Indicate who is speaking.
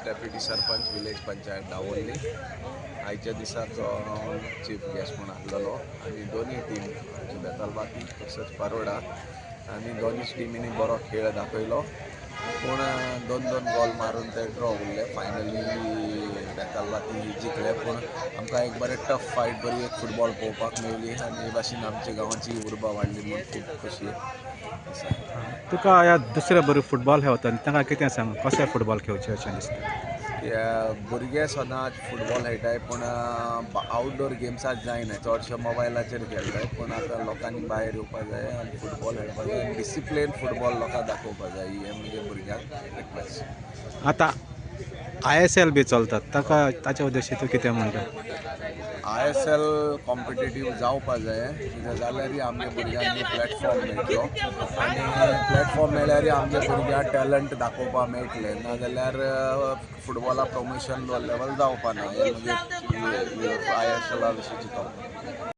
Speaker 1: Deputy Sarpanch, village panchayat Davorlim. आयच्या दिसाचो हांव चीफ गेस्ट म्हूण आसलेलो आनी दोनूय टीम आमची बेतालबाती तसोच पारोडा आनी दोनूय टिमींनी बरो खेळ दाखयलो, पूण दोन दोन गोल मारून ते ड्रॉ उरले. फायनली बेतालबाती जिखले, पूण आमकां एक बरें टफ फायट, बरी एक फुटबॉल पळोवपाक मेळ्ळी आनी हे भाशेन आमच्या गांवाची उर्बा वाडली म्हूण खूब खोशी आसा.
Speaker 2: तुका ह्या दुसरे बरे फुटबॉल खेळता तांकां कितें सांग, कशें फुटबॉल खेळचें अशें दिसता?
Speaker 1: भुरगे सदांच फुटबॉल खेळटाय, पूण आवटडोर गेम्साच जायना, चडशे मोबायलाचेर खेळटाय. पूण आतां लोकांनी भायर येवपा जाय आनी फुटबॉल खेळपा जाय, डिसिप्लीन फुटबॉल लोकांक दाखोवपा जाय, हें म्हजे भुरग्यांक रिक्वेस्ट.
Speaker 2: आतां ISL बी चलतात, ताका ताच्या उद्देशी तूं कितें म्हणटा?
Speaker 1: ISL competitive जावपा जाय, कित्याक जाल्यार आमच्या भुरग्यांक प्लॅटफॉर्म मेळटलो आनी प्लॅटफॉर्म मेळ्ळ्यार आमच्या भुरग्यांक टॅलंट दाखोवपाक मेळटलें, नाजाल्यार फुटबॉला प्रमोशन लेवल जावपा ना. हें म्हजें ISL विशीं चिंतप.